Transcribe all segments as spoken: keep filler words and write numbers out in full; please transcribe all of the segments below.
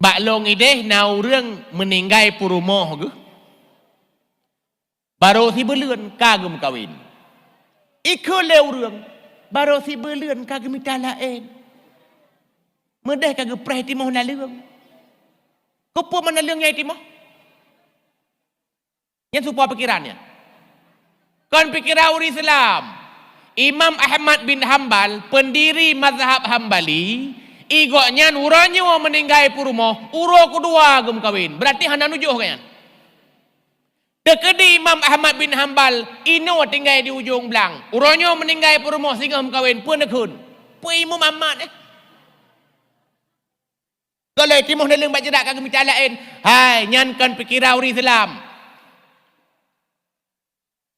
Pak Long ideh na ureuëng meuninggai peurumoh geuh, barô sibuleuen ka geumeukawen. Ikheun lé ureuëng, barô sibuleuen ka geumita laén. Meudeh ka geupreh timoh naleueng. Keupeue meunaleueng nyang timoh? Nyan supa pikiran nyan. Kon pikiran ureuëng Islam. Imam Ahmad bin Hambal, pendiri mazhab Hambali, i gobnyan uroe nyoe meuninggai peurumoh, uroe keudua geumeukawen. Berarti hana nujoh gobnyan. Teukeudi Imam Ahmad bin Hambal inoe tinggai di ujong blang. Uroe nyoe meuninggai peurumoh singoh meukawen, peue neukheun? Peue Imam Ahmad eh? Golai timoh naleueng bak jeurak ka geumita laén. Hai, nyan kon pikiran ureuëng Islam.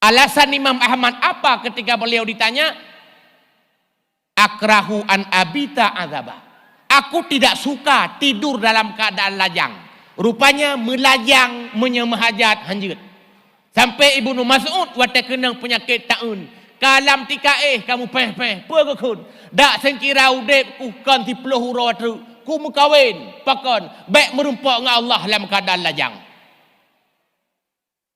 Alasan Imam Ahmad apa ketika beliau ditanya, "Akrahu an abita azaba." Aku tidak suka tidur dalam keadaan lajang. Rupanya meulajang meunyoe meuhajat hanjeuet. Sampai Ibnu Mas'ud watée keunong peunyakét taeun, ka lam tika éh ka mupéh-péh, peue geukheun? Dak seukira udeb ku kon siplôh uroe treuk, ku meukawen, pakon, bék meurumpok ngon Allah lam keadaan lajang.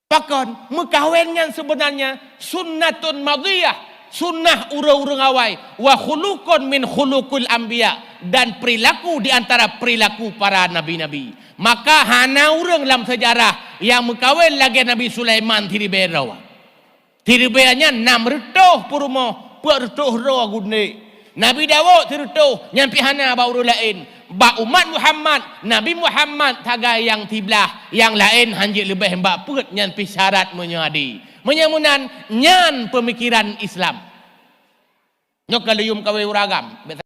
Pakon, meukawen nyan sebenarnya sunnatun madiyah, sunnah ureuëng-ureuëng awai, wa khuluqun min khuluqil anbiya, dan perilaku di antara perilaku para nabi-nabi. Maka hana ureuëng lam seujarah nyang meukawen lagée Nabi Sulaiman siribée droe. Siribée nyan nam reutôh peurumoh, peuet reutôh droe geunek. Nabi Daud sireutôh, nyan pih hana bak ureuëng laén. Bak umat Muhammad, Nabi Muhammad sagai nyang siblaih, nyang laén hanjeuet leubeh bak peuet, nyan pih syarat meunyoe ade. Meunyoe meunan, nyan peumikiran Islam. Nyoe ka leuyuem kawé ureuëng agam, bék